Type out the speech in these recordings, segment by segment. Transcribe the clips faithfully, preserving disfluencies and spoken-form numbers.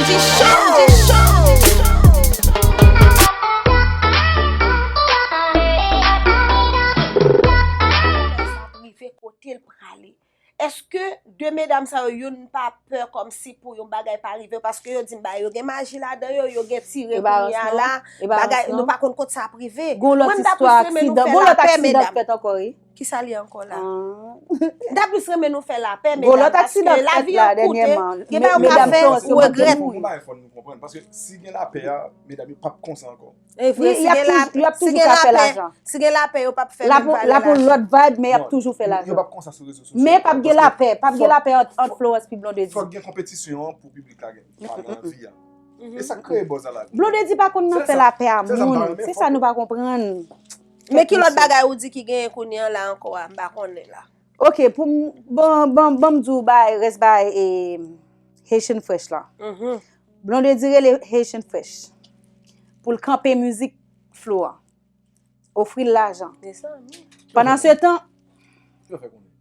Energy Show. Sa prive kote l prale. Èske de medam sa yo, youn pa pè kòmsi pou yon bagay pa rive yo? Paske yo di m ba yo gen maji ladan yo, yo gen tire kounye a la, bagay, nou pa konn kot sa ap rive. Mwen, m ta plis renmen nou fè lapè, medam. Kisa l ye ankò la? M ta plis renmen nou fè lapè, medam, paske lavi an kout, gen bagay ou ka fè, ou regrèt. Gon bagay fò nou konprann, paske si gen lapè a, medam yo p ap konsa ankò. E vre, si gen lapè, si gen lapè, yo p ap fè menm pale la. L ap yon lòt vibe, men y ap toujou fè lajan. Yo p ap konsa sou rezo sosyo. Men p ap gen lapè, p ap gen lapè ant, ant Florence pi Blondedy. Fòk gen konpetisyon an pou piblik la gen, pa gen anvi a. E sa k kreye buzz la lavi. Blondedy pa konn nan fè lapè a moun. Se sa nou pa konprann. Men ki lòt bagay ou di ki genyen kounye a la ankò a, m pa konnen la. Ok, pou m, ban, ban, ban m di w bay, rès bay, e, Haitian Fresh la. Blondedy rele Haitian Fresh pou l kanpe mizik Flo an. Ofri l lajan. Pandan se tan,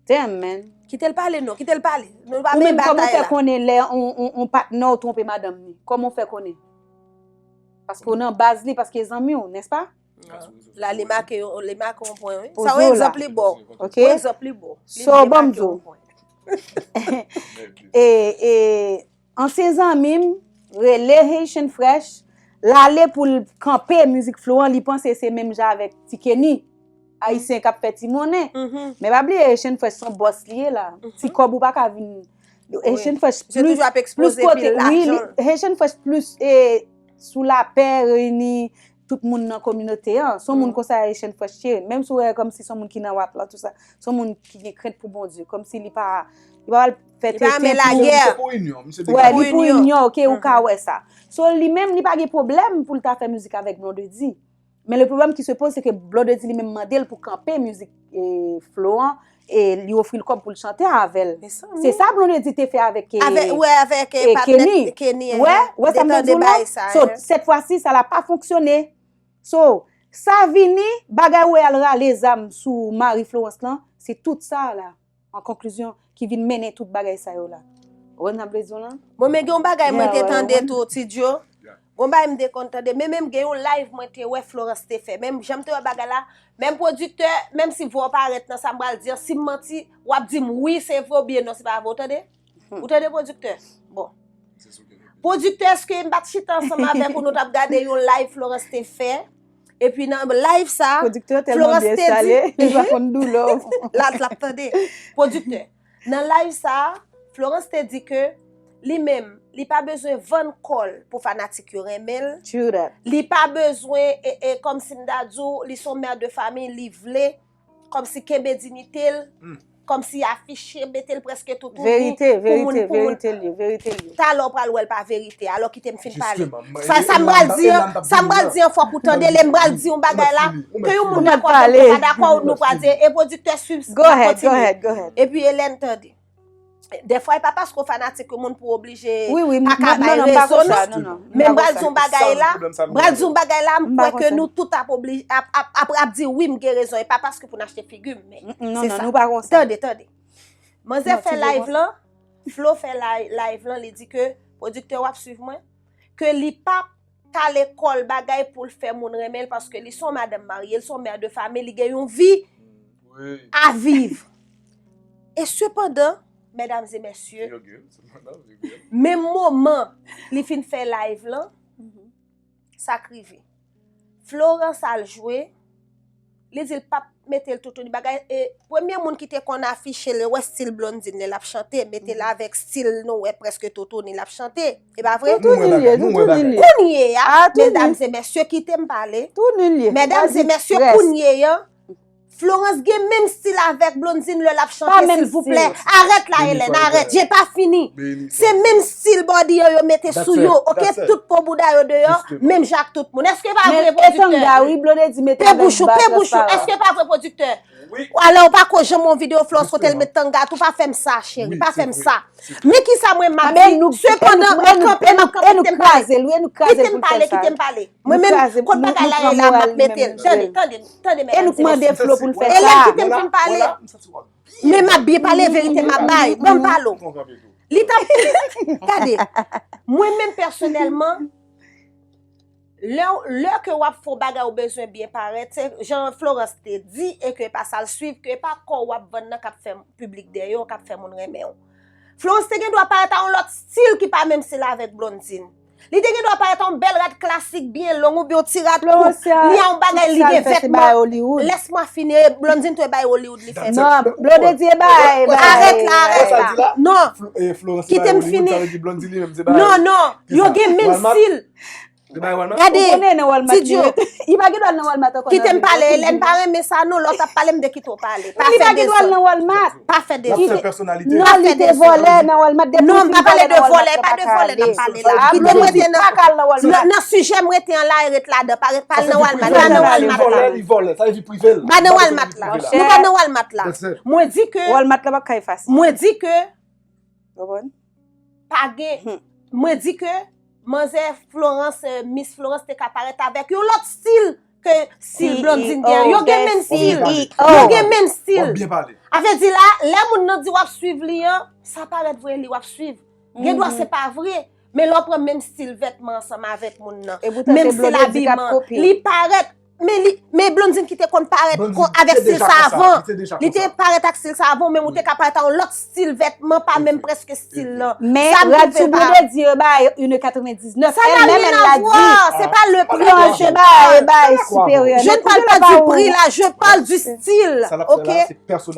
damn, man. Kite l pale non, kite l pale. Nou pa menm batay la. Ou menm, kòman w fè konnen lè on, on, on patnè w twonpe madanm li? Kòman w fè konnen? Paske w nan baz li, paske zanmi w, nèspa? La, li make, li make yon pwen, wi. Sa yon egzanp li ba w. Ok. Yon egzanp li ba w. So, ban m di w. E, e, ansyen zanmi m rele Haitian Fresh, l ale pou l kanpe mizik Flo an, li panse se menm jan avèk Ti Kenny, Ayisyen k ap fè ti monnen. Men pa bliye, Haitian Fresh se yon bòs li ye la. Ti kòb ou pa ka vin. Haitian Fresh plis, plis kote, wi, Haitian Fresh plis, e, sou lapè, reyini tout moun nan kominote an. Se yon moun konsa Haitian Fresh ye. Menm si w wè kòmsi se yon moun ki nan wat la, tout sa, se yon moun ki gen krent pou Bondye. Kòmsi li pa, li pa pral fè tenten pou, misye pou inyon, misye pou inyon, ok, ou ka wè sa. So, li menm, li pa gen pwoblèm pou l ta fè mizik avèk Blondedy. Men le problème qui se pose, se ke Blondedy li menm mande l pou kanpe mizik, e, Flo an, e li ofri l kòb pou l chante avè l. Se sa Blondedy te fè avèk, e, Kenny. Wè, wè sa m te di w la? So, cette fois-ci, ça la pa fonksyone. So, sa vini, bagay ou wè al rale zam sou mari Florence lan, se tout sa la. An konklizyon, ki vin mennen tout bagay sa yo la. Ou konprann sa m vle di w lan? Bon, men gen yon bagay mwen te tande tou, Ti Djo. Gon bagay m te konn tande, men menm gen yon live mwen te wè Florence te fè. Menm jan m te wè bagay la, menm pwodiktè, menm si vwa w parèt nan sa m pral di an, si m manti, w ap di m wi, se vre oubyen non, se pa vre, ou tande? Ou tande, pwodiktè? Bon. Pwodiktè, èske m pa t chita ansanm avèk ou, nou t ap gade yon live Florence te fè? Epi nan live sa, Florence te di, li pa konn doulè w. La, l ap tande. Pwodiktè, nan live sa, Florence te di ke li menm, li pa bezwen vann kò l pou fanatik yo renmen l. Li pa bezwen, e, e, kòmsi m ta di w, li se yon mè de famiy, li vle kòmsi kenbe diyite l, kòmsi afiche, mete l prèske toutouni pou moun, pou moun. Verite, verite, verite l ye, verite l ye. Talè w pral wè l pa verite, alò kite m fin pale. Sa, sa m pral di an, sa m pral di an, fòk ou tande, lè m pral di yon bagay la, ke yon moun dakò, pa dakò, nou pral di, e pwodiktè swiv, kontinye. Epi Hélène tande. Dèfwa, e pa paske w fanatik yon moun pou w oblije pa ka bay rezon, non. Men m pral di yon bagay la, m pral di yon bagay la, m kwè ke nou tout ap oblije, ap, ap, ap, ap di wi, m gen rezon, e pa paske pou n achte figi m, men se sa. Tande, tande. Manzè fè live lan, Flo fè live lan, li di ke pwodiktè w ap swiv mwen, ke li pa kale kò l bagay pou l fè moun renmen l, paske li se yon madanm marye, li se yon mè de famiy, li gen yon vi a viv. E sepandan, medam e mesye, menm moman li fin fè live lan, sa k rive. Florence al jwe, li di l p ap mete l toutouni bagay. E premye moun ki te konn afiche l, wè stil Blondine lè l ap chante, mete l avèk stil nou wè prèske toutouni l ap chante. E pa vre? Toutouni l ye, toutouni l ye. Kounye a, medam e mesye, kite m pale. Medam e mesye, kounye a, Florence gen menm stil avèk Blondine lè l ap chante, silvouplè. Arèt la, Hélène, arèt. J'ai pas fini. Se menm stil body an yo mete sou yo, ok? Tout po bouda yo deyò, menm jan ak tout moun. Èske pa vre, pwodiktè? Pe bouch ou, pe bouch ou. Èske pa vre, pwodiktè? Alò, ou pa ko janm yon videyo Florence kote l met tanga, tou pa fè m sa, cheri, pa fè m sa. Men kisa mwen m ap di, sepandan, m ap kanpe, m ap kanpe, kite m pale. Kite m pale, kite m pale. Mwen menm, kot bagay la ye la, m ap mete l. Tande, tande, tande, medam e mesye. Hélène, kite m fin pale. Men m ap byen pale, verite m ap bay. Ban m pale w. Li t ap, gade. Mwen menm pèsonèlman, lè, lè ke w ap fè yon bagay ou bezwen byen parèt, se jan Florence te di, e ke e pa sa l swiv, ke e pa kò w ap vann nan k ap fè piblik dèyè w, k ap fè moun renmen w. Florence te gen dwa parèt a yon lòt stil ki pa menm stil avèk Blondine. Li te gen dwa parèt a yon bèl rad klasik byen long oubyen yon ti rad kout. Li a yon bagay, li gen vètman. Laisse-moi finir. Blondine tou e bay Hollywood li fè. Non, Blondedy e bay, bay. Arèt la, arèt la. Non. Kite m fini. Non, non. Yo gen menm stil. Gade, ti Djo. Li pa gen dwa al nan Walmart ankò. Kite m pale, Hélène pa renmen sa non, lè w t ap pale m de kite w pale. Pa fè dezòd. Li pa gen dwa al nan Walmart. Pa fè dezòd. Non, li te vòlè nan Walmart. Non, m pa pale de vòlè, e pa de vòlè n ap pale la. Kite m rete nan, nan, nan sijè m rete an la, e ret ladan. Pa ret, pa al nan Walmart, pa nan Walmart la. Pa nan Walmart la. Nou pa nan Walmart la. Mwen di ke, Walmart la pa kay fasil. Mwen di ke, pa gen, mwen di ke manzè Florence, euh, Miss Florence te ka parèt avèk yon lòt stil ke stil Blondine gen. Yo gen menm stil. Yo gen menm stil. A vle di la, lè moun nan di w ap swiv li an, sa parèt vre li w ap swiv. Gen dwa se pa vre, men lè w pran menm stil vètman ansanm avèk moun nan, menm stil abiman, li parèt, men li, men Blondine ki te konn parèt avèk stil sa avan, li te parèt ak stil sa avan, men ou te ka parèt ak yon lòt stil vètman, pa menm prèske stil lan. Men rad sou Blondedy yo bay une quatre-vingt-dix-neuf. Ça n'a rien à voir. C'est pas le prix. Non, se bay, bay siperyè. Je ne parle pas du prix là, je parle du style. OK?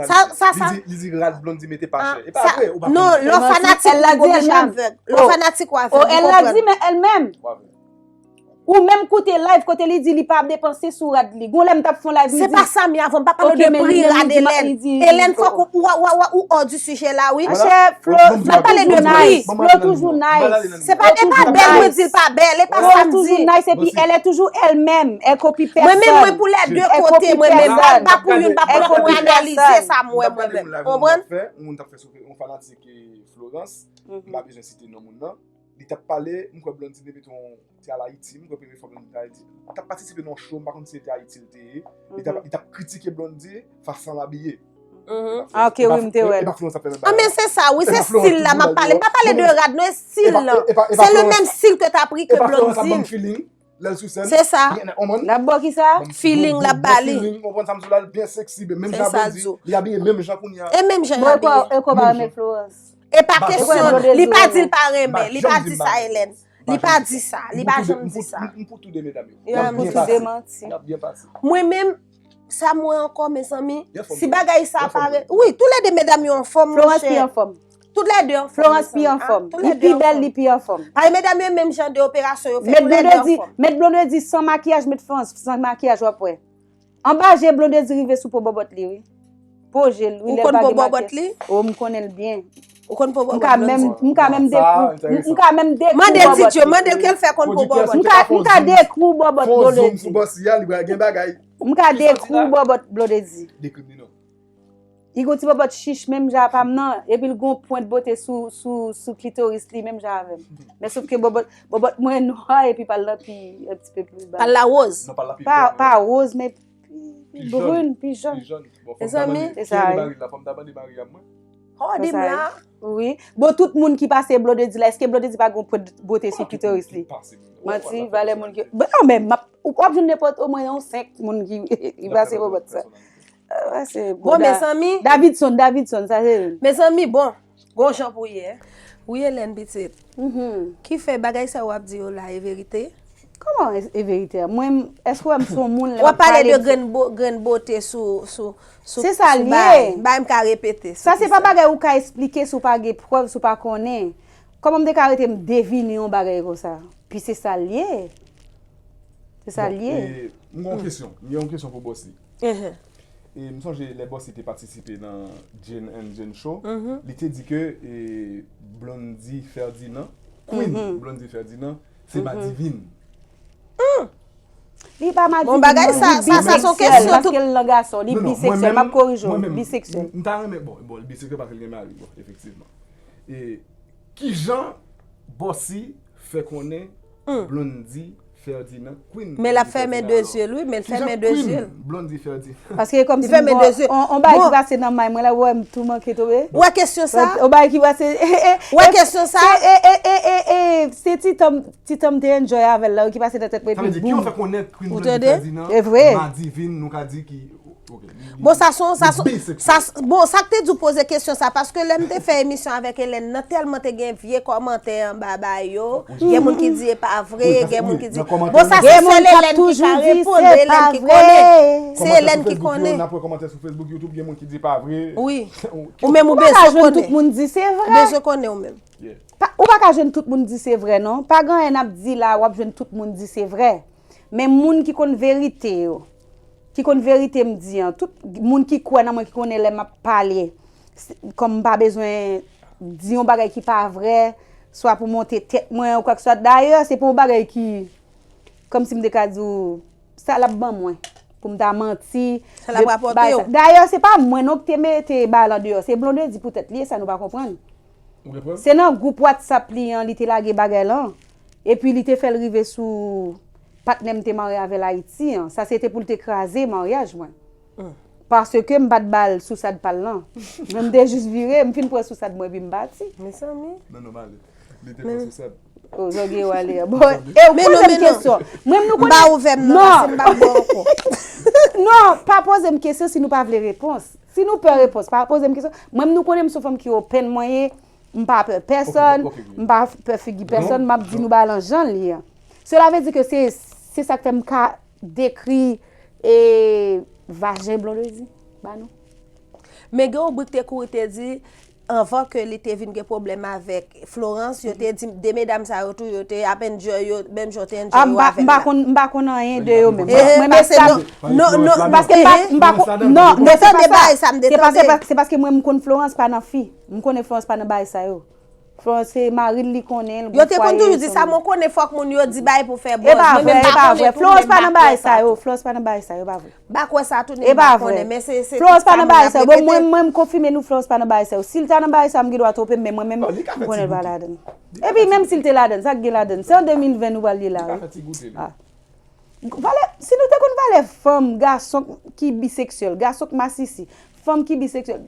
Sa, sa, sa. Li di, li di rad Blondedy mete pa chè. E pa vre, ou pa konn. Non, lè w fanatik ou oblige avèg. Lè w fanatik ou avèg, ou konprann. Oh, elle l'a dit, mais elle-même. Ou menm koute live kote li di li pa ap depanse sou rad li. Gon lè m t ap fè yon live, li di. Se pa sa m ye avan, m pa pale de pri rad Hélène. Hélène, fòk ou, ou, ou, ou, ou hors du sujet la, wi. Monchè, Flo, m ap pale de pri. Flo toujou nice. Se pa, e pa bèl, mwen di l pa bèl, e pa sa m di. Flo toujou nice, epi elle est toujours elle-même, elle copie personne. Mwen menm, mwen pou lè de kote, mwen menm, pa, pa pou youn, pa pou lòt, mwen analize sa m wè mwen menm. Konprann? Yon moun t ap fè sou yon fanatik, eh, Florence, m pa bezwen site non moun nan. Li t ap pale, m kwè Blondedy te mete yon, te al Ayiti, m kwè premye fwa Blondedy te al Ayiti. Li t ap patisipe nan yon show, m pa konn si se te Ayiti li te ye. Li t ap, li t ap kritike Blondedy fason l abiye. Ah, ok, wi, m te wè l. E pa Florence ap fè menm bagay la. Ah, men se sa, wi, se stil la m ap pale. M pa pale de rad, non, e stil lan. Se le menm stil ke t ap ri ke Blondedy. Lè l sou sèn, se sa. L ap ba w kisa? Feeling l ap ba li. Feeling, ou konprann sa m di w la, l byen seksi, menm jan Blondedy, li abiye menm jan kounye a. E menm jan l abiye. Bon, e kwa, e kwa w pa renmen Florence? E pa kesyon, li pa di l pa renmen, li pa di sa, Hélène. Li pa di sa, li pa janm di sa. M pou tou de medam yo. Yo, m pou tou de manti. Y ap byen pase. Mwen menm, sa m wè ankò, mezanmi, si bagay sa parèt, wi, tou lè de medam yo anfòm, monchè. Florence pi anfòm. Tout lè de anfòm. Florence pi anfòm. Li pi bèl, li pi anfòm. Paske medam yo menm jan de operasyon yo fè, tou lè de anfòm. Met Blondedy san makiyaj, met Florence san makiyaj, w ap wè. Anba je Blondedy rive sou po bòbòt li, wi. Po je l, wi, lè l pa gen makiyaj. Ou konn po bòbòt li? O, m konnen l byen. Ou konn po bòbòt Blondedy? M ka menm, m ka menm dekri, m ka menm dekri bòbòt li. Mande l, Titio, mande l ke l fè konn po bòbòt. M ka, m ka dekri bòbòt Blondedy. Fè yon zoom sou bòs li a, li pral gen bagay. M ka dekri bòbòt Blondedy. Dekri m li non. Li gon ti bòbòt chich menm jan pa m nan, epi l gon pwent bote sou, sou, sou klitoris li menm jan avè m. Men sòf ke bòbòt, bòbòt mwen nwa epi pa l nan pi, un petit peu plus bas. Pa l la woz. Non, pa l la pi, pa, pa woz, men pi, pi brun, pi jòn. Pi jòn. Bon, fò m ta mande, ki ede mari l la? Fò m ta mande mari a mwen. Ho, di m la. Wi. Bon, tout moun ki pase Blondedy la, èske Blondedy pa gon pwent bote sou klitoris li? Manti, valè moun ki, bon, non, men m ap, w ap jwenn nenpòt omwen yon senk moun ki, ki pase bòbòt sa. Ah, se bon, bon, mezanmi. Davidson, Davidson, sa se li. Mezanmi, bon, gon jan pou ye. Wi, Hélène, pitit. Ki fè bagay sa w ap di yo la, e verite? Kòman e, e verite a? Mwen, èske w wè m se yon moun lè m ap pale de grenn bo-, grenn bote sou, sou, sou, se sa l ye. Bay, bay m ka repete. Sa se pa bagay ou ka esplike si w pa gen prèv, si w pa konnen. Kòman m te ka rete m devine yon bagay konsa? Pi se sa l ye. Se sa l ye. Bon, e, m gen yon kesyon. M gen yon kesyon pou Bossy. E m sonje lè Bossy te patisipe nan Jane and Jane Show, li te di ke, e, Blondedy Ferdinand, Queen Blondedy Ferdinand, se madivin. Li pa madivin, li biseksyèl, paske l nan gason, li biseksyèl, m ap korije w, biseksyèl. M ta renmen, bon, bon, li biseksyèl paske l gen mari, bon, efektivman. E kijan Bossy fè konnen Blondedy Ferdinand, Queen Blondedy Ferdinand? Men l ap fèmen de zye l, wi, men l fèmen de zye l. Paske e kòmsi m wè on, on bagay ki pase nan may mwen la, ou wè m tou manke tonbe. Ou wè kesyon sa? On bagay ki pase, e, e, ou wè kesyon sa? E, e, e, e, e, Se ti tanm, ti tanm te enjoy avè l la, wi, ki pase nan tèt mwen, epi boum. Sa vle di, ki yo fè konnen Queen Blondedy Ferdinand, Madivine, nou ka di ki, ok, li, li, Bon, sa son, sa son, sa, bon, sa k te di w poze kesyon sa, paske lè m te fè emisyon avèk Hélène nan, tèlman te gen vye kòmantè anba ba yo, gen moun ki di e pa vre, gen moun ki di, bon, sa se sèl Hélène ki ka reponn, Hélène ki konnen, se Hélène ki konnen. N ap wè kòmantè sou Facebook, YouTube, gen moun ki di pa vre. Wi, ou menm ou bezwen konnen. Ou pa ka jwenn tout moun di se vre. Ou pa ka jwenn tout moun di se vre non. Pa gen anyen n ap di la w ap jwenn tout moun di se vre. Men moun ki konn verite yo, ki konn verite m di an, tout moun ki kwè nan mwen, ki konnen lè m ap pale, kòm m pa bezwen di yon bagay ki pa vre, swa pou monte tèt mwen ou kwèkswa. Dayè, se pa yon bagay ki, kòmsi m te ka di w, sa l ap ban mwen pou m ta manti. Sa l ap rapòte w. Dayè, se pa mwen non ki te mete bagay lan deyò, se Blondedy poutèt li, e sa nou pa konprann. Se nan gwoup WhatsApp li an, li te lage bagay lan. Epi li te fè l rive sou patnè m te marye avè l Ayiti an. Sa se te pou l te kraze maryaj mwen. Paske m pa t ba l sousad pa l lan. Mwen m te jis vire, m fin pran sousad mwen epi m pati. Mezanmi. Non, non, m ale. Li te pran sousad. Oh, Zògye w ale. Bon, e w poze m kesyon. Mwen m nou konnen. M pa ouvè m nan, pase m pa bwè ankò. Non, pa poze m kesyon si nou pa vle repons. Si nou pè repons, pa poze m kesyon. Mwen m nou konnen m se yon fanm ki open mwen ye. M pa pè pèsonn, m pa pè figi pèsonn, m ap di nou bagay lan jan l ye an. Sela vle di ke se, se sa k fè m ka dekri e vajen Blondedy ba nou. Men gen yon bri k te kouri te di, anvan ke li te vin gen pwoblèm avèk Florence, yo te di de medam sa yo tou, yo te ap enjoy yo, menm jan yo te enjoy yo avè l la. M pa konn, m pa konn anyen de yo menm. Mwen, mwen, mwen, paske m pa, m pa konn, non, non, se pa sa. Se paske mwen, m konn Florence pa nan fi. M konnen Florence pa nan bagay sa yo. Florence se mari l li konnen, l gon fwaye. Yo te konn toujou di sa, mwen konnen fòk moun yo di bagay pou fè buzz. Mwen menm m pa konnen tou, men m pa kwè sa tou. Florence pa nan bagay sa yo, pa vre. M pa kwè sa tou, men m pa konnen, men se, se sa moun ap repete. Florence pa nan bagay sa yo. Bon, mwen, mwen, m konfime nou Florence pa nan bagay sa yo. Si l ta nan bagay sa yo, m gen dwa twonpe m, men mwen menm, m konnen l pa ladan l. Epi, menm si l te ladan l, sa k gen ladan l? Se an de mil ven nou pral ye la, wi. Valè, si nou te konn valè fanm, gason ki biseksyèl, gason k masisi, fanm ki biseksyèl,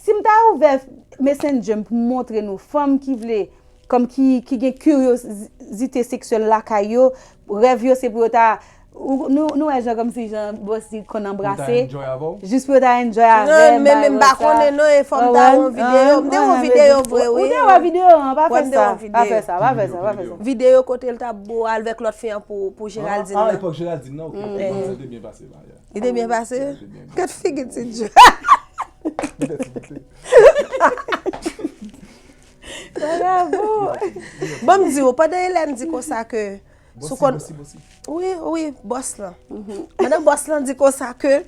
si m ta ouvè Messenger m pou m montre nou fanm ki vle, kòm ki, ki gen kiryozite seksyèl lakay yo, rèv yo se pou yo ta, nou, nou wè jan kòmsi jan bòs li konn anbrase. Jis pou yo ta enjoy avè m. Men, men m pa konnen non, e fò m ta wè yon videyo. M te wè yon videyo vre, wi. Ou te wè videyo an, pa fè sa. Pa fè sa, pa fè sa, pa fè sa. Videyo kote l t ap bo avèk lòt fi an pou, pou Geraldine nan. Ah, epòk Geraldine nan, ok. Sa te byen pase la, yeah. Li te byen pase? Gad figi ti Djo. Bravo. Bon, m di w, pandan Hélène di konsa ke Bossy, Bossy, Bossy. Wi, wi, bòs lan. Pandan bòs lan di konsa ke,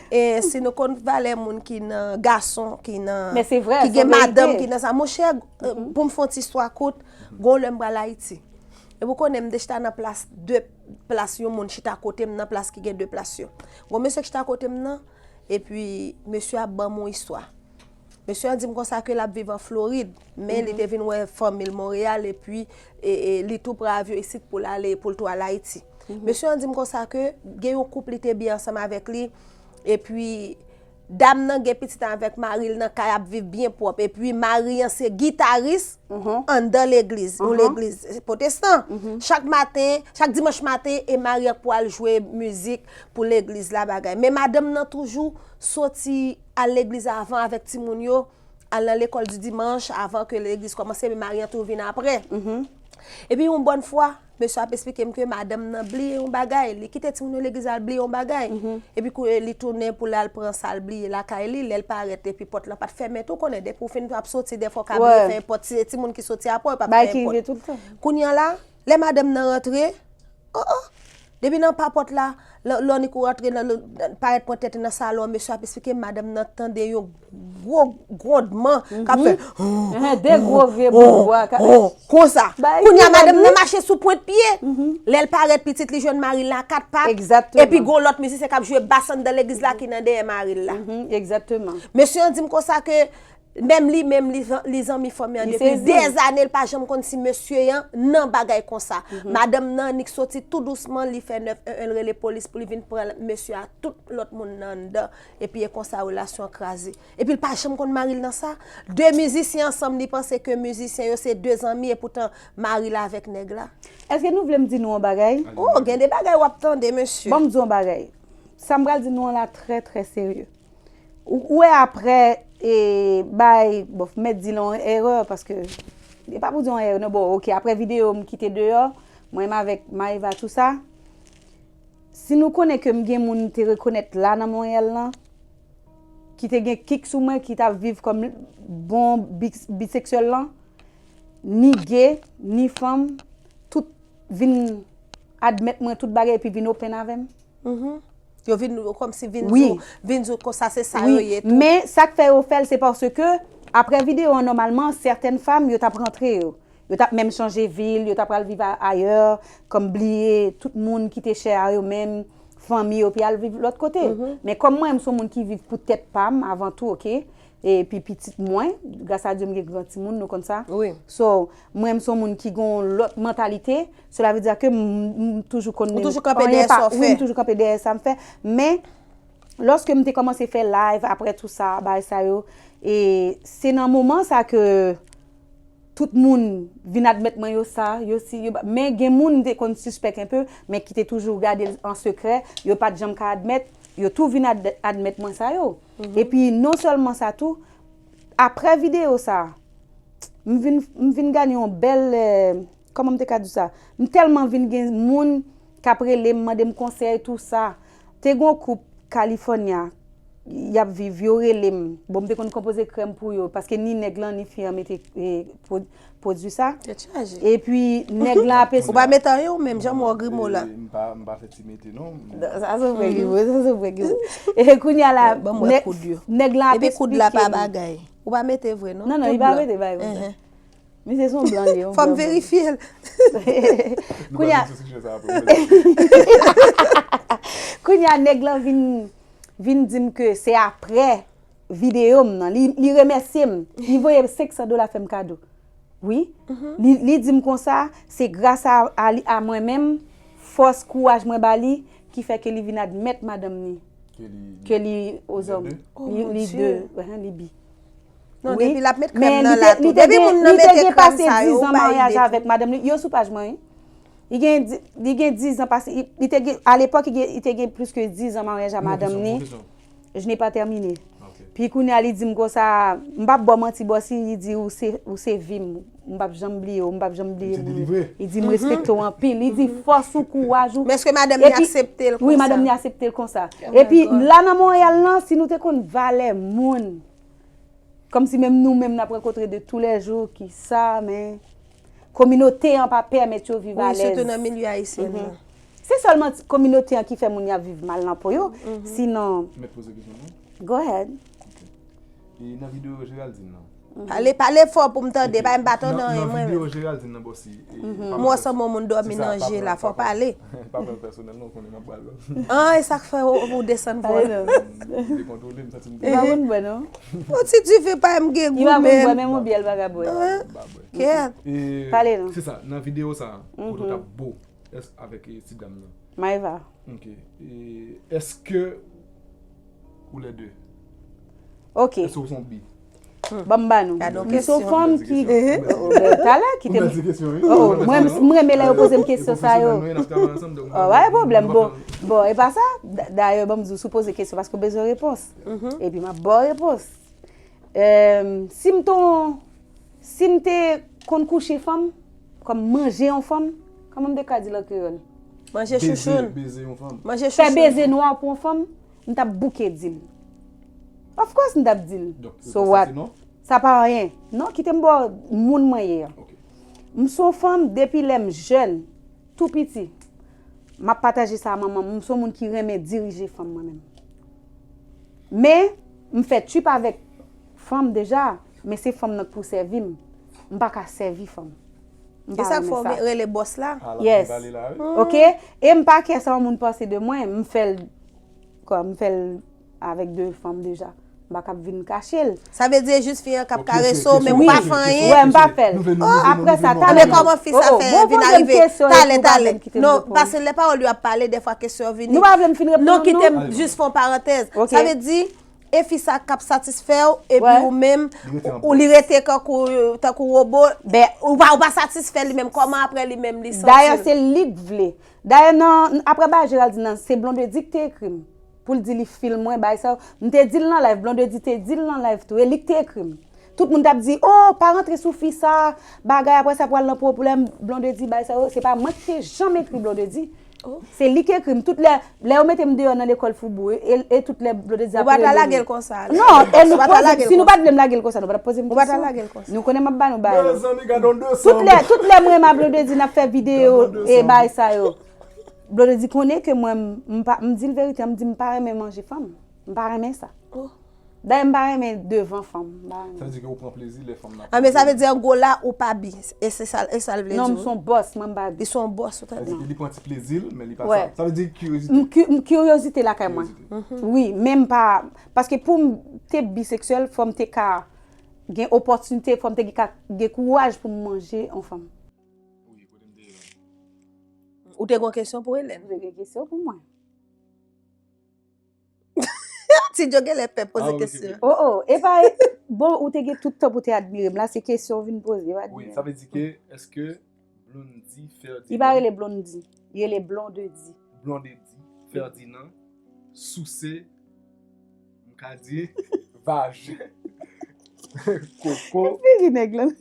e, si nou konn valè moun ki nan, gason ki nan, ki gen madanm ki nan sa. Monchè, pou m fè yon ti istwa kout, gon lè m pral Ayiti. Epi w konnen m te chita nan plas de, plas yon moun chita kote m nan, plas ki gen de plas yo. Gon mesye ki chita kote m nan, epi mesye a ban m yon istwa. Mesye an di m konsa ke l ap viv an Florid, men li te vin wè fanmi l Monreyal epi e, e, li tou pran avyon isit pou l ale, pou l tou al Ayiti. Mesye an di m konsa ke gen yon koup li te byen ansanm avèk li, epi dam nan gen pitit avèk mari l nan kay ap viv byen pwòp, epi mari an se gitaris anndan legliz, yon legliz pwotestan. Chak maten, chak dimanch maten, e mari an k pral jwe mizik pou legliz la bagay. Men madanm nan toujou soti al legliz avan avèk timoun yo, al nan lekòl di dimanch avan ke legliz kòmanse, men mari an tou vin apre. Epi yon bòn fwa, mesye ap esplike m ke madanm nan bliye yon bagay, li kite timoun yo legliz al bliye yon bagay. Epi kou li tounen pou l al pran sa l bliye lakay li, lè l parèt epi pòt lan pa t fèmen tou, konnen depi w fin ap soti dèfwa w ka bliye fè pòt, si se timoun ki soti apre w, pa fè pòt. Kounye a la, lè madanm nan rantre, oh, oh, depi nan pa pòt la, lè, lè w rantre nan, parèt pran tèt li nan salon an, mesye ap esplike m, madanm nan tande yon gwo gwondman k ap fè. De gwo vye bout bwa. Konsa. Kounye a, madanm nan mache sou pwent pye. Lè l parèt, pitit li jwenn mari l nan kat pat. Epi gon lòt mizisyen k ap jwe bas anndan legliz la ki nan dèyè mari l la. Mesye an di m konsa ke Menm li menm, li, li zanmi fanmi an depi dèzane, li pa janm konn si mesye an nan bagay konsa. Madanm nan annik soti tou dousman, li fè nèf en en, l rele polis pou li vin pran mesye a, tout lòt moun nan anndan. Epi e konsa relasyon an kraze. Epi l pa janm konn mari l nan sa. De mizisyen ansanm, li panse ke mizisyen yo se de zanmi, epoutan mari l avèk nèg la. Èske nou vle m di nou yon bagay? Oh, gen de bagay w ap tande, mesye. Bon, m di yon bagay. Sa m pral di nou an la trè, trè serye. Ou, ou wè apre, e, bay, bon, mèt di l yon erè, paske, e pa pou di yon erè, non, bon, oke, apre videyo m kite deyò, mwen menm avèk Maëva, tou sa, si nou konnen ke m gen moun m te rekonèt la nan Monreyal lan, ki te gen kik sou mwen, ki t ap viv kòm bon bi-, biseksyèl lan, ni ge, ni fanm, tout vin admèt mwen tout bagay epi vin open avè m. Yo vin kòmsi vin di w, vin di w konsa se sa yo ye tou. Men sa k fè yo fè l, se paske apre videyo an, nòmalman, sètèn fanm, yo t ap rantre yo. Yo t ap menm chanje vil, yo t ap pral viv a-, ayè, kòm bliye tout moun ki te chè a yo menm, fanmi yo, pi al viv lòt kote. Men kòm mwen, m se yon moun ki viv pou tèt pa m avan tou, oke? Epi pitit mwen, gras a Dye, m gen gran timoun, nou konn sa. Wi. So, mwen, m se yon moun ki gen yon lòt mantalite. Cela veut dire que m, m toujou konn... Ou toujou kanpe dèyè sa w fè. Wi, m toujou kanpe dèyè sa m fè. Men, lòske m te kòmanse fè live, apre tou sa, bagay sa yo, e se nan moman sa ke tout moun vin admèt mwen yo sa, yo si, yo pa, men gen moun m te konn sispèk enpe, men ki te toujou gade l an sekrè, yo pa t janm ka admèt, yo tou vin ad-, admèt mwen sa yo. Epi non sèlman sa tou, apre videyo sa, m vin, m vin gade yon bèl, eh, kòman m te ka di sa? M tèlman vin gen moun k ap rele m, mande m konsèy, tou sa. Te gen yon koup California, y ap viv, yo rele m. Bon, m te konn konpoze krèm pou yo, paske ni nèg lan, ni fi an mete, eh, pwo-, pwodui sa. Tèt chaje. Epi, nèg lan ap... Ou pa mete anyen ou menm, jan m wè w grimo la. Eh, m pa, m pa fè ti mete, non. Sa se vre, grimo, sa se vre, grimo. E kounye a la, nèg, nèg lan ap esplike m. Epi koud la pa bagay. Ou pa mete vre, non? Non, non, li pa mete bagay konsa. Misye se yon blan li ye, yon blan. Fò m verifye l. Kounye a, kounye a, nèg lan vin, vin di m ke se apre videyo m nan. Li, li remèsye m. Li voye senk san dola fè m kado. Wi. Li, li di m konsa, se gras a, a li, a mwen menm, fòs, kouraj mwen ba li, ki fè ke li vin admèt madanm ni. Ke li, ke li ozòm. Li, li de, li bi. Non, depi l ap met krèm nan la tou. Depi moun nan mete krèm sa yo, ou bay ide tou. Li te gen pase diz an maryaj avèk madanm li. Yo sou paj mwen, wi. Li gen di-, li gen diz an pase, li, li te gen, a lepòk, li gen, li te gen plis ke diz an maryaj a madanm ni. Je n'ai pas terminé. Pi kounye a, li di m konsa, m p ap ba w manti, bòsi, li di, ou se, ou se vi m. M p ap janm bliye w, m p ap janm bliye moun. Li di, m respekte w anpil. Li di, fòs ou, kouraj ou. Men èske madanm ni aksepte l konsa? Wi, madanm ni aksepte l konsa. Epi, la nan Monreyal lan, si nou te konn valè moun, kòmsi menm nou menm n ap rankontre de tou lè jou, ki sa, men kominote an pa pèmèt yo viv alèz. Wi, sitou nan milye ayisyen nan. Se sèlman ti, kominote an ki fè moun y ap viv mal nan po yo, sinon... Mèt poze kesyon, non? Go ahead. Ok. E nan videyo Geraldine nan? Pale, pale fò pou m tande, pa m pa tande anyen mwen menm. Nan videyo Geraldine nan, bòsi, e, m wè sèlman moun dòmi nan je la, fò pale. Pa pran l pèsonèl non, konnen m ap pale. An, e sa k fè ou, ou desann vwa? Dekontwole, m santi m... Li pa konn bwè non. Yon ti dife pa m gen gou menm. Li pa konn bwè, menm yon byè l pa ka bwè. Kèt. Pale non. Se sa, nan videyo sa, kote w t ap bo, èske avèk, e, ti dam nan? Maëva. Ok. E, èske ou lè de? Ok. Èske ou se yon bi? Ban m ba nou. Gade yon kesyon. M se yon fanm ki, oh, oh, ben, talè, kite m. Oh, mwen, m renmen lè yo poze m kesyon sa yo. Oh, pa gen pwoblèm. Bon, bon, e pa sa, d-, dayè, ban m di w, si w poze kesyon, paske w bezwen repons. Epi m ap ba w repons. Em, si m te, si m te konn kouche fanm, kòm manje yon fanm, kòman m te ka di l an kreyòl? Manje chouchoun. Beze, beze yon fanm. Manje chouchoun. Fè beze nwa pou yon fanm, m t ap bouke di l. Of course, m t ap di l. Donk, so what? Sa pa anyen. Non, kite m ba w moun mwen ye a. Ok. M se yon fanm depi lè m jèn, tou piti. M ap pataje sa a manman m. M se yon moun ki renmen dirije fanm mwen menm. Men, m fè trip avèk fanm deja, men se fanm nan k pou sèvi m. M pa ka sèvi fanm. M pa renmen sa. E sa k fè w rele bòs la? Yes. Ok? E m pa kè sa yon moun panse de mwen, m fè l, kwa, m fè l avèk de fanm deja. M pa kab vin kache l. Sa vle di e jis fi an k ap karese w, men ou pa fè anyen. Wè, m pa fè l. Apre sa, talè. Men kòman fi sa fè vin arive? Talè, talè. Non, paske lè pawòl yo ap pale, dèfwa kesyon vini. Nou pa vle m fin reponn. Non, kite m jis fè yon parantèz. Sa vle di, e fi sa k ap satisfè w, epi ou menm, ou li rete kankou, tankou wobo, ben, ou pa, ou pa satisfè li menm, kòman apre li menm li santi l? Dayè, se li k vle. Dayè, nan, apre bagay Geraldine nan, se Blondedy ki te ekri m. Pou l di li feel mwen, bagay sa yo. M te di l nan live, Blondedy te di l nan live tou, e li k te ekri m. Tout moun t ap di, oh, pa rantre sou fi sa, bagay, apre sa pral nan pwoblèm, Blondedy, bagay sa yo. Se pa mwen ki te janm ekri Blondedy. Se li ki ekri m. Tout lè, lè yo mete m deyò nan lekòl Foubou, e, e tout lè Blondedy ap rele m. Ou pa ta lage l konsa. Non, e nou poze, si nou pa t vle m lage l konsa, nou pa t ap poze m kesyon. Ou pa ta lage l konsa. Nou konnen m ap ba nou bagay. Tout lè, tout lè mwen m ap Blondedy, n ap fè videyo, e bagay sa yo. Blondedy konnen ke mwen, m, m pa, m di l verite, m di m pa renmen manje fanm. M pa renmen sa. Dayè, m pa renmen devan fanm. M pa renmen. Sa vle di ke ou pran plezi lè fanm nan. Ah, men sa vle di an gwo la, ou pa bi. E se sa, e sa l vle di. Non, m se yon bòs, mwen m pa bi. Li se yon bòs, ou tande. Sa vle di ke li pran ti plezi l, men li pa sa. Sa vle di kiryozite. M ki, m kiryozite lakay mwen. Wi, men m pa, paske pou m te biseksyèl, fò m te ka gen opòtinite, fò m te ka gen kouraj pou m manje yon fanm. Wi, kote m te ye la. Ou te gen yon kesyon pou Hélène? Ou te gen kesyon pou mwen? Ti Djo genlè pè poze kesyon. Oh, oh, epa, bon, ou te gen tout tan pou te admire m la, se kesyon w vin poze, epa di. Wi, sa vle di ke, èske Blondy, Ferdinand. Li pa rele Blondy, li rele Blondedy. Blondedy, Ferdinand, souse, m ka di, vajen, koko. Figi nèg lan.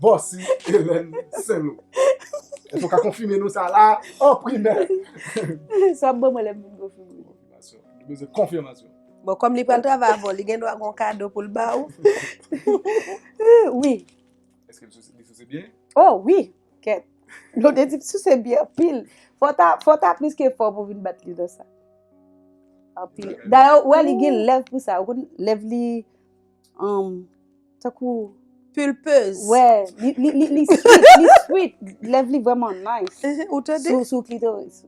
Bossy Hélène Saint-Loup. Èske w ka konfime nou sa la an primè? Sa w ap ban mwen lè m vin konfime. Konfimasyon. Nou bezwen konfimasyon. Bon, kòm li pral travay avè w, li gen dwa gen yon kado pou l ba w. Wi. Èske li souse byen? Oh wi. Kèt. Blondedy souse byen anpil. Fò w ta, fò w ta plis ke fò pou w vin bat li nan sa. Anpil. Dayè, ou wè li gen lèv pou sa. Ou konn lèv li, um, tankou pulpeuse. Wè, li, li, li, li sweet, li sweet. Lèv li vrèman nice. Ou tande? Sou, sou klitoris.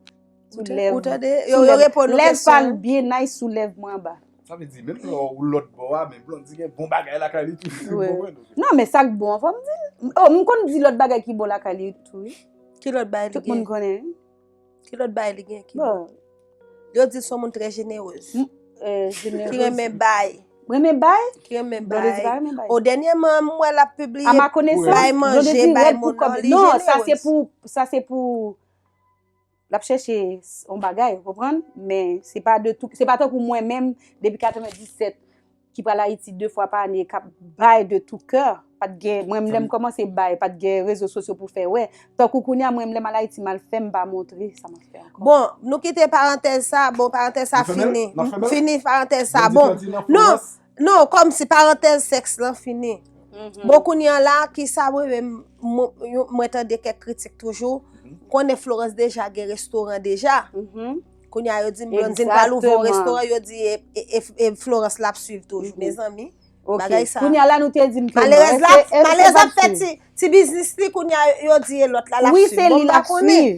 Sou lèv. Ou tande? Yo, yo reponn ou kesyon. Lèv pa l byen nice sou lèv mwen anba. Sa vle di, menm lè w lòt bò a, men Blondy gen bon bagay lakay li tou. Wi. Bon, mwen, non, men sa k bon an, fò m di l. Oh, m konn di lòt bagay ki bon lakay li tou, wi. Ki lòt bagay li gen? Tout moun konnen. Ki lòt bagay li gen ki bon? Yo di l se yon moun trè jenerez. Ki renmen bay. Renmen bay? Ki renmen bay. O dènyèman, m wè l ap pibliye bay manje, bay moun nan, li jenerez. Non, sa se pou, sa se pou, l ap chèche yon bagay, ou konprann? Men se pa de tou, se pa tankou mwen menm, depi katrevenndisèt, ki pral Ayiti de fwa pa ane, k ap bay de tou kè. Pa t gen, mwen menm lè m kòmanse bay, pa t gen rezo sosyo pou fè wè. Tankou kounye a, mwen menm lè m al Ayiti, m al fè, m pa montre sa m ap fè ankò. Bon, nou kite parantèz sa, bon, parantèz sa fini. M fini parantèz sa, bon. Non, non, kòmsi parantèz sèks lan fini. Bon, kounye a la, kisa mwen menm, mwen, mwen tande kèk kritik toujou, konnen Florence deja gen restoran deja. Kounye a yo di m Blondine pral ouvri yon restoran, yo di e, e, e, e Florence l ap swiv toujou, mezanmi. Bagay sa. Kounye a la nou te di m ke non. Malerèz la, malerèz ap fè ti, ti biznis li, kounye a yo di e lòt la l ap swiv. Wi, se li l ap swiv.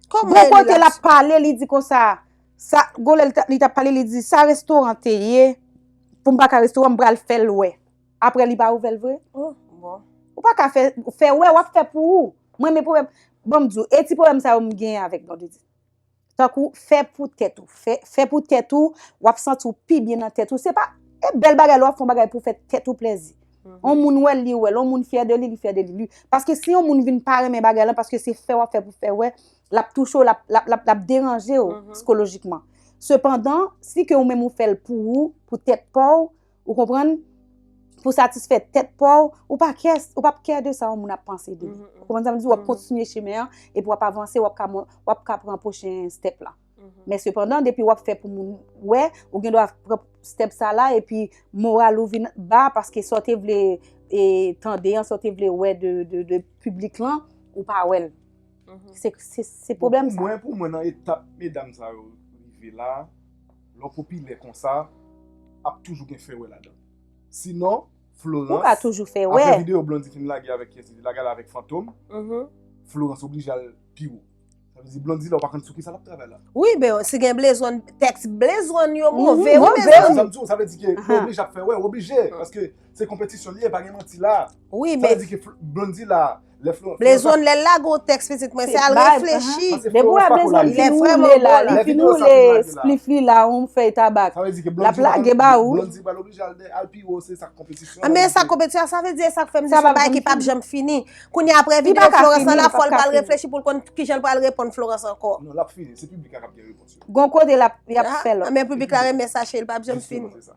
Kòman e li l ap swiv? Gon kote l ap pale, li di konsa, sa, gon lè li t ap pale, li di, sa restoran te ye, pou m pa ka restoran, m pral fè l wè. Apre li pa ouvè l vre. Oh, bon. Ou pa ka fè, fè wè, w ap fè pou ou. Mwen, men pwoblèm, ban m di w, e ti pwoblèm sa yo m genyen avèk Blondedy. Tankou fè pou tèt ou. Fè, fè pou tèt ou, w ap santi w pi byen nan tèt ou. Se pa, e bèl bagay lè w ap fè yon bagay pou fè tèt ou plèzi. On moun wè l, li wè l. On moun fyè de li, li fyè de li. Paske si yon moun vin pa renmen bagay lan, paske se fè w ap fè pou fè wè, l ap touche w, l ap, l ap, l ap, l ap deranje w sikolojikman. Sepandan, si ke ou menm ou fè l pou ou, pou tèt pa w, ou konprann, pou satisfè tèt pa w, ou pa kè, ou p ap kè de sa yon moun ap panse de ou. Ou konprann sa m di? W ap kontinye chemen an, epi w ap avanse, w ap ka, w ap ka pran pwochen step la. Men sepandan, depi w ap fè pou moun wè, ou gen dwa pran step sa la, epi moral ou vin ba, paske sa w te vle, e, tande an, sa w te vle wè de, de, de piblik lan, ou pa wè l. Se, se, se pwoblèm sa. Bon, pou mwen, pou mwen, nan etap medam sa yo rive la, lè w popilè konsa, ap toujou gen fè wè ladan. Sinon, Florence, ou ka toujou fè wè. Apre videyo Blondy fin lage avèk kiyès li te lage l avèk Fantom, Florence oblije al pi wo. Sa vle di Blondy la, ou pa konn sou ki sa l ap travay la. Wi, men si gen Blaze One, tèks Blaze One yo move, wi, move, mezanmi. Sa m di w, sa vle di ke li oblije ap fè, wè, oblije, paske se konpetisyon li ye, pa gen manti la. Wi, men sa vle di ke Blondy la, lè Florence Blaze One, lè l lage yon tèks, pitit mwen, se al reflechi. Depi w wè Blaze One fin woule la, li fin woule spliff li la, yon fèy tabak, l ap lage ba ou. Blondy pral oblije al pi wo, se sa k konpetisyon. Men sa konpetisyon, sa vle di, e sa k fè m di se yon bagay ki p ap janm fini. Kounye a, apre videyo Florence lan la, fò l pral reflechi pou l konn kijan l pral reponn Florence ankò. Non, l ap fini. Se piblik la k ap gen repons yo. Gon kote l ap, y ap fè lòt. Men piblik la renmen sa, cheri, l p ap janm fini. Jisteman, se sa.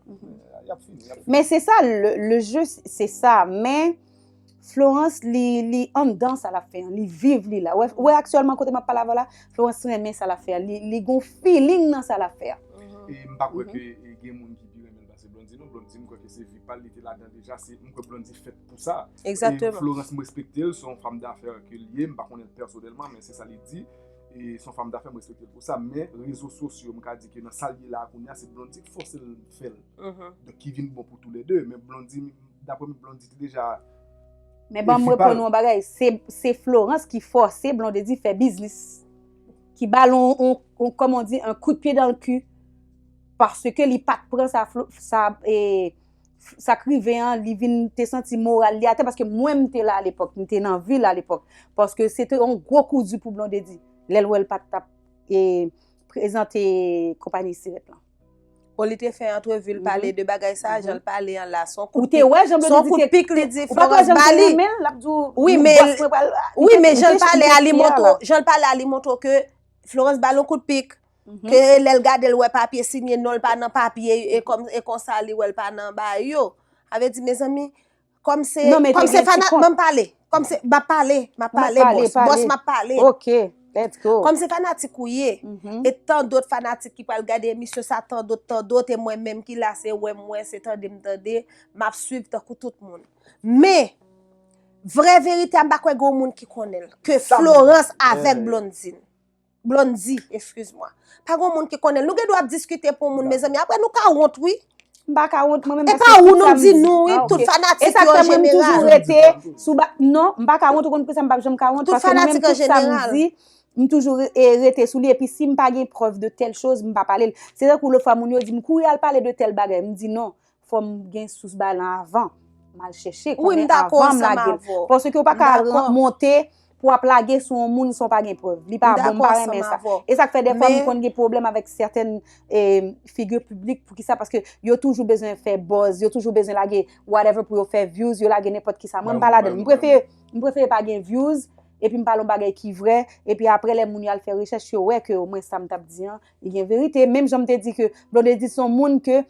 Y ap fini, y ap fini. Men se sa, le, le jeu, se sa. Men Florence, li, li anndan sa l ap fè an. Li viv li la. Wè, wè aktyèlman kote m ap pale avè w la, Florence renmen sa l ap fè an. Li, li gon feeling nan sa l ap fè an. E m pa kwè ke e gen moun ki pi renmen l pase Blondy, non. Blondy, m kwè ke se vi pa l, li te ladan deja. Se, m kwè Blondy fèt pou sa. Egzakteman. E Florence, m respekte l, se yon fanm dafè ke l ye. M pa konnen l pèsonèlman, men se sa li di. E se yon fanm dafè, m respekte l pou sa. Men rezo sosyo, m ka di ke nan sa l ye la a kounye a, se Blondy k fòse l fè l. Donk, ki vin bon pou toulède. Men Blondy, daprè m, Blondy te deja. Men ban m reponn ou yon bagay. Se, se Florence ki fòse Blondedy fè biznis. Ki ba l yon, yon, yon, kòman di, un coup de pied dans le cul. Paske li pa t pran sa, Flo-, sa, e, sa k rive an, li vin te santi moral li atè, paske mwen, m te la alepòk, m te nan vil alepòk. Paske se te yon gwo kou di pou Blondedy. Lè l wè l pa t ap, e, prezante konpayi Sirèt lan. Bon, li te fè antrevi, l pale de bagay sa, jan l pale an la. Se yon kout pik, se yon kout pik, li di Florence ba li. Wi, men, wi, men jan l pale a, li montre, jan l pale a, li montre ke Florence ba l yon kout pik. Ke lè l gade l wè papye sinye, non l pa nan papye, e kòm, e konsa li wè l pa nan bagay yo. Sa vle di, mezanmi, kòm se, kòm se fanat, ban m pale. Kòm se, m ap pale, m ap pale, bòs, bòs, m ap pale. Ok, let's go. Kòm se fanatik ou ye, e tan dòt fanatik ki pral gade emisyon sa, tan dòt, tan dòt, e mwen menm ki la, se wè m wè, se tande m tande, m ap swiv tankou tout moun. Men, vrè verite a, m pa kwè gen yon moun ki konnen l, ke Florence avèk Blondine. Blondy, excuse-moi. Pa gen moun ki konnen l. Nou gen dwa ap diskite pou moun, mezanmi. Apre, nou ka wont, wi. M pa ka wont, mwen menm. E pa ou, non, m di nou, wi, tout fanatik yo an jeneral. E sa k fè mwen, m toujou rete sou ba, non, m pa ka wont, ou konn poukisa m p ap janm ka wont, paske mwen menm, tout sa m di, m toujou re-, e, rete sou li, epi si m pa gen prèv de tèl choz, m pa pale l. Se tankou lòt fwa, moun yo di m, kouri al pale de tèl bagay. M di, non, fò m gen sous bagay lan avan. M al chèche konnen avan m lage l. Paske ou pa ka ran-, monte pou w ap lage sou yon moun san w pa gen prèv. Li pa bon, m pa renmen sa. E sa k fè dèfwa m konn gen pwoblèm avèk sètèn, e, figi piblik. Poukisa? Paske yo toujou bezwen fè buzz, yo toujou bezwen lage whatever pou yo fè views, yo lage nenpòt kisa. Mwen, m pa ladan l. M prefere, m prefere pa gen views, epi m pale yon bagay ki vrè, epi apre lè moun yo al fè rechèch, yo wè ke omwen sa m t ap di an, li gen verite. Menm jan m te di ke Blondedy se yon moun ke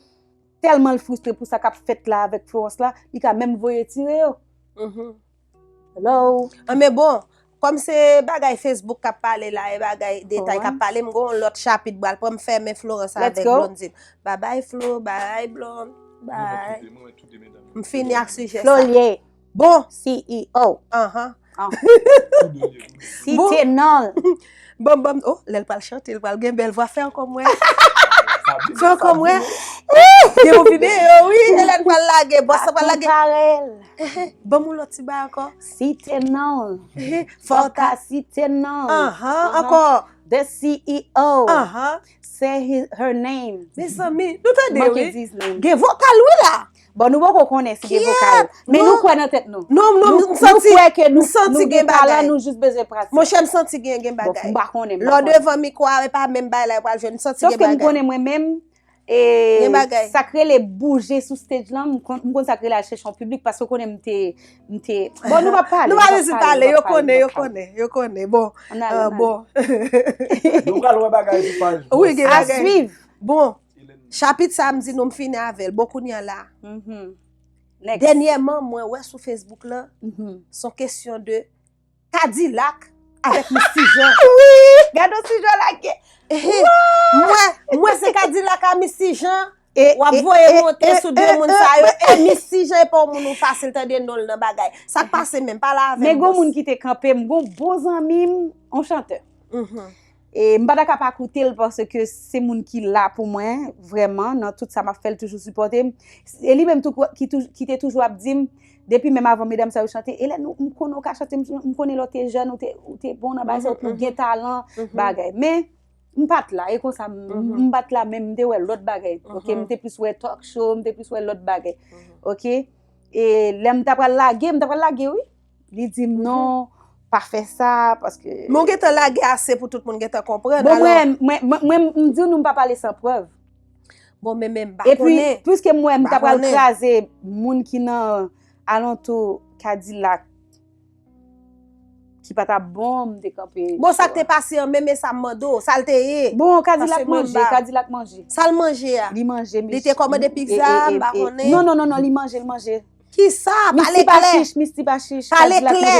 tèlman l fristre pou sa k ap fèt la avèk Florence la, li ka menm voye tire yo. Hello. Ah, men bon, kòm se bagay Facebook k ap pale la, e bagay detay k ap pale, m gen yon lòt chapit m pral pran, m fèmen Florence avèk Blondine. Babay Flo, babay Blonde, bay. M fini ak sijè sa. Flo l ye. Bon. C E O. Anhan. Site non l. Bon, bon, oh, lè l pral chante, l pral gen bèl vwa. Fè ankò m wè. Fè ankò m wè. Gen yon videyo, wi. E lè l pral lage, bòs la pral lage. Ban m yon lòt ti bagay ankò. Site non l. Fò w ka site non l. Anhan, ankò. The C E O. Anhan. Say his, her name. Mezanmi, nou tande, wi. Gen vokal, wi, la. Bon, nou poko konnen si gen vokal. Men nou kwè nan tèt nou. Non, non, m santi, m santi gen bagay. Nou gen talan, nou jis bezwen pratik. Monchè, m santi gen, gen bagay. Bon, m pa konnen, m pa konnen. Lè w devan mikwo a, e pa menm bagay la yo pral jwe, m santi gen bagay. Sòf ke m konnen mwen menm, e, gen bagay. Sa k rele bouje sou stage lan, m konn, m konn sa k rele al chèche yon piblik, paske w konnen m te, m te, bon, nou p ap pale, nou p ap pale, yo konnen, yo konnen, yo konnen. Bon, bon. Nou pral wè bagay sou paj. Wi, gen bagay. A swiv. Bon, chapit sa a, m di nou m fini avè l. Bon, kounye a la. Dènyèman, mwen wè sou Facebook lan, se yon kesyon de Kadilak avèk Misty Jean. Wi! Gade yon ti jan lage. Mwen, mwen se Kadilak a Misty Jean. W ap voye monte sou de moun sa yo. E Misty Jean e pa yon moun ou fasil tande non l nan bagay. Sa k pase menm, pale avè m, bòs. Men gon moun ki te kanpe m, gon bon zanmi m, yon chantè. E m pa ta ka pa koute l paske se moun ki la pou mwen, vrèman, nan tout sa m ap fè, l toujou sipòte m. E li menm tou ki tou-, ki te toujou ap di m, Depi menm avan medam sa yo chante, e lè nou, m konnen w ka chante, m, m konnen lè w te jèn, ou te, ou te bon nan bagay sa, ou te gen talan, bagay. Men, m pa t la, e konsa, m, m pa t la, men m te wè lòt bagay, oke? M te plis wè talk show, m te plis wè lòt bagay, oke? E lè m ta pral lage, m ta pral lage, wi. Li di m, "Non, pa fè sa, paske" Men w gentan lage ase pou tout moun gentan konprann. Bon, mwen, mwen, mwen, mwen, m di w, nou m pa pale san prèv. Bon, men, men, m pa konnen. Epi, piske m wè m ta pral kraze moun ki nan alantou Kadilak, ki pa t ap bon, m te kanpe. Bon, sa k te pase an, men, men sa m mande w, sa l te ye? Bon, Kadilak manje, Kadilak manje. Sa l manje a? Li manje, Li te kòmande pizza, m pa konnen. Non, non, non, non, li manje, li manje. Kisa? Pale klè. Misti pa chich, Pale klè.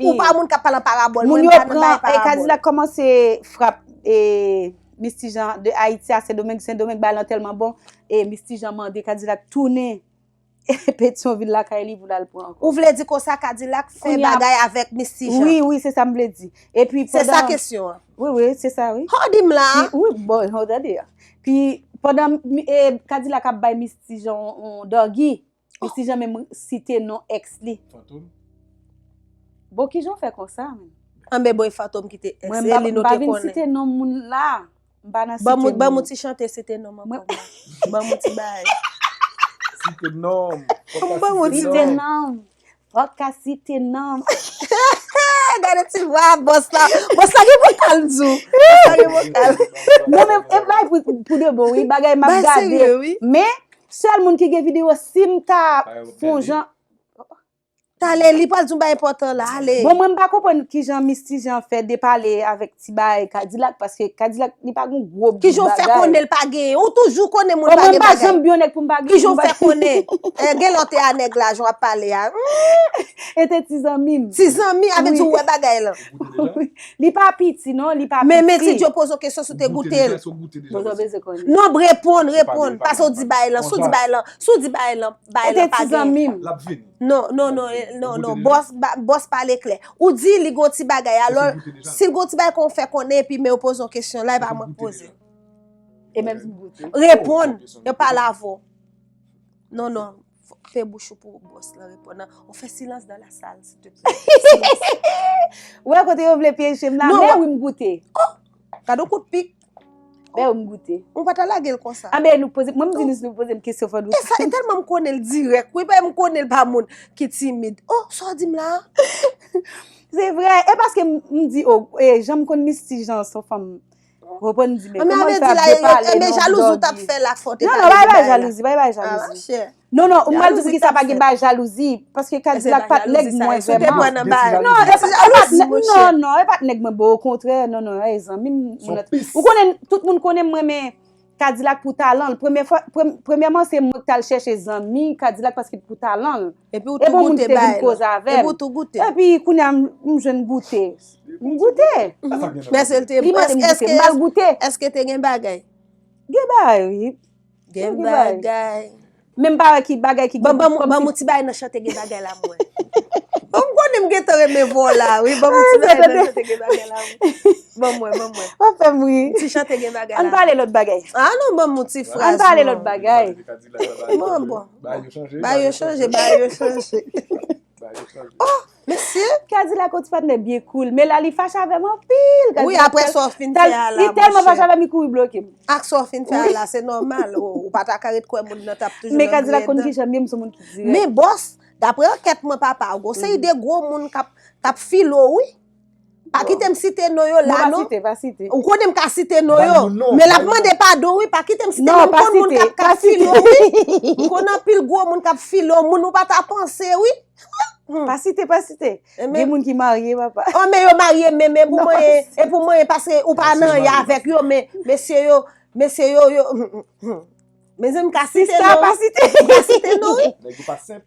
Ou pa moun k ap pale an parabòl. Moun yo pran, Kadilak kòmanse frap Misti Jan de Ayiti a Sendomeng, Sendomeng bagay lan tèlman bon, e Misti Jan mande Kadilak tounen Petyonvil lakay li pou l al pran ankò. Ou vle di konsa Kadilak fè bagay avèk Misti Jan? Wi, wi, se sa m vle di. Epi pandan... Se sa kesyon an. Wi, wi, se sa, wi. Ho, di m la. Wi, bon, ho, tande. Pi pandan Kadilak ap bay Misti Jan yon dògi, Misti Jan menm site non èks li. Fantom? Bon, kijan w fè konsa, menm? Anben, bon, e Fantom ki te èks, e li nou te konnen. Mwen m pa vin site non moun la. M pa nan site non. Ban m yon ti chante site non m ankò. Ban m yon ti bagay. Site non m. Ban m yon ti bagay. Fòk ka site non m. Gade ti vwa bòs la. Bòs la gen vokal m di w. Bòs la gen vokal. Non, men e bagay pou de bon, wi. Bagay m ap gade. Men, sèl moun ki gen videyo, si m ta fè yon jan. Talè, li pral di yon bagay enpòtan la, ale. Bon, mwen m pa konprann kijan Misti Jan fè depale avèk ti bagay Kadilak, paske Kadilak, li pa gen gwo bout bagay. Kijan w fè konnen l pa genyen? Ou toujou konnen moun pa gen bagay. Bon, mwen m pa janm byen nèg pou m pa genyen. Kijan w fè konnen? Gen lè w te a nèg la, jan w ap pale a. E te ti zanmi m. Ti zanmi, avè di w wè bagay lan. Li pa piti, non, li pa piti. Men, men, si Dyo poze w kesyon si w te goute l. Non, reponn, reponn. Pase w di bagay lan, si w di bagay lan, si w di bagay lan, bagay lan pa genyen. E te ti zanmi m. Non, non, non, non, non. Bòs, bòs pale klè. Ou di li gon ti bagay, alò, si l gon ti bagay kon fè konnen, epi men yo poze yon kesyon, la e pa mwen k poze. E menm si m goute. Reponn, yo pale avè w. Non, non, fè bouch ou pou bòs lan reponn nan. On fait silence dans la salle, s'il te plaît. Ou wè kote yo vle pyeje m la, men wi m goute. Gade yon kout pik. Bè ou m goute. Ou pa ta lage l konsa. Anben nou poze, mwen m di nou si nou poze m kesyon fò nou. E sa, e tèlman m konnen l dirèk wi, men m konnen l pa moun ki timid. Oh, sa w di m la a? Se vre, e paske m di, oh, e jan m konn Misti Jan se yon fanm, ou konprann, m di, men kòman l fè ap depale nan yon dògi? Non, non, pa bay jalouzi, pa bay jalouzi. Non, non, m pral di w poukisa pa gen bagay jalouzi, paske Kadilak pa t nèg mwen vrèman. Non, e pa t nèg mwen, bon, okontrè, non, non, e zanmi m, ou konnen, tout moun konnen m renmen Kadilak pou talan l. Premyèman, se mwen ki t al chèche zanmi Kadilak paske pou talan l. E bon moun ki te vin koze avè m. Epi kounye a, m jwenn goute. M goute. Li mande m goute, m al goute. Èske te gen bagay? Gen bagay, wi. Gen bagay. Men m pa wè ki bagay ki gen. Ban m yon ti bagay nan chante gen bagay la mwen. Bon, m konnen m gentan renmen vwa w la, wi. Ban m yon ti bagay nan chante gen bagay la mwen. Ban mwen, ban mwen. W ap fè m ri. Ti chante gen bagay la. Ann pale lòt bagay. Ah non, ban m yon ti fraz. Ann pale lòt bagay. Bon, bon. Bagay yo chanje, bagay yo chanje. Oh, mesye. Kadilak yon ti patnè byen cool. Men la li fache avè m anpil. Wi, apre sa w fin fè a la, monchè. Li tèlman fache avè m, li kouri bloke m. Ak sa w fin fè a la, se nòmal. Ou pa ta ka ret kwè moun nan t ap toujou nan griyen dan. Men Kadilak konn kijan m ye, m se yon moun ki dirèk. Men bòs, daprè ankèt mwen, papa, ou gon seri de gwo moun k ap, k ap file w, wi. Pa kite m site non yo la, non. Non, pa site, pa site. Ou konnen m ka site non yo. Men l ap mande padon, wi. Pa kite m site non. M konn moun k ap, k ap file w, wi. M konn anpil gwo moun k ap file w, moun ou pa ta panse, wi. Pa site, pa site. Gen moun ki marye, papa. Oh, men yo marye, men, men pou mwen, e pou mwen, paske ou pa nan ya avèk yo, men mesye yo, mesye yo, yo. Mezanmi, m ka site non. Sista, pa site. M ka site non, wi. Nèg yo pa senp.